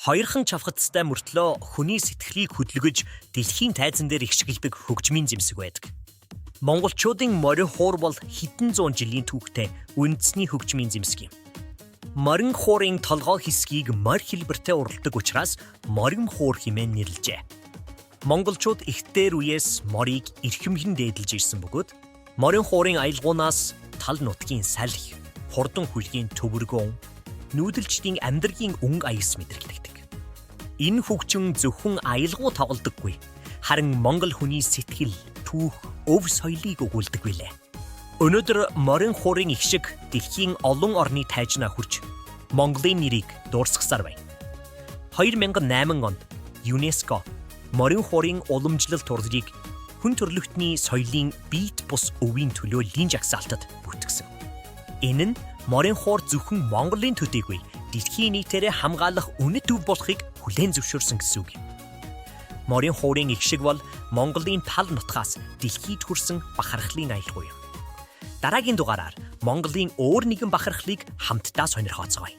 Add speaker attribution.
Speaker 1: Хоёрхан чавхацтай мөртлөө хүний сэтгэлийг хөдөлгөж дэлхийн тайзан дээр их шигэлбэг хөгжмийн зэмсэг байдаг. Монголчуудын морин хуур бол хэдэн зуун жилийн түүхтэй үндэсний хөгжмийн зэмсэг юм. Морин хуурын толгой хэсгийг морь хэлбэртэй уралдаг учраас морин хуур хэмээн нэрлэжээ. Монголчууд их дээр үеэс морийг эрхэмхэн дээдэлж ирсэн бөгөөд морин хуурын аялгуунаас тал нутгийн салхи, хурдан хүлгийн төвөргөөн, нүүдэлчдийн амьдралын өнгө аяс мэдрэгддэг. Энэ хөгжин зөвхөн аялгау тоглодоггүй, харин монгол хүний сэтгэл, түүх, өв соёлыг өгүүлдэг билээ. Өнөөдөр морин хуурын их шиг дэлхийн олон орны тайжнаа хүрч Монголын нэрийг дуурсгасаар байна. 2008 онд ЮНЕСКО морин хуурын уламжлалт турлыг хүн төрөлхтний соёлын биет бус өвийн төлөөллийн жагсаалтад бүртгэсэн. Энэ нь морин хуур зөвхөн Монголын төдийгүй дэлхийн нийтээрээ хамгаалах үнэт төв болохыг хүлээн зөвшөөрсөн гэсэн үг юм. Морин хуурын их шиг бол Монголын тал нутгаас дэлхийд хүрсэн бахархлын аялгау юм. Дараагийн дугаараар Монголын өөр нэгэн бахархлыг хамтдаа сонирхооцгоё.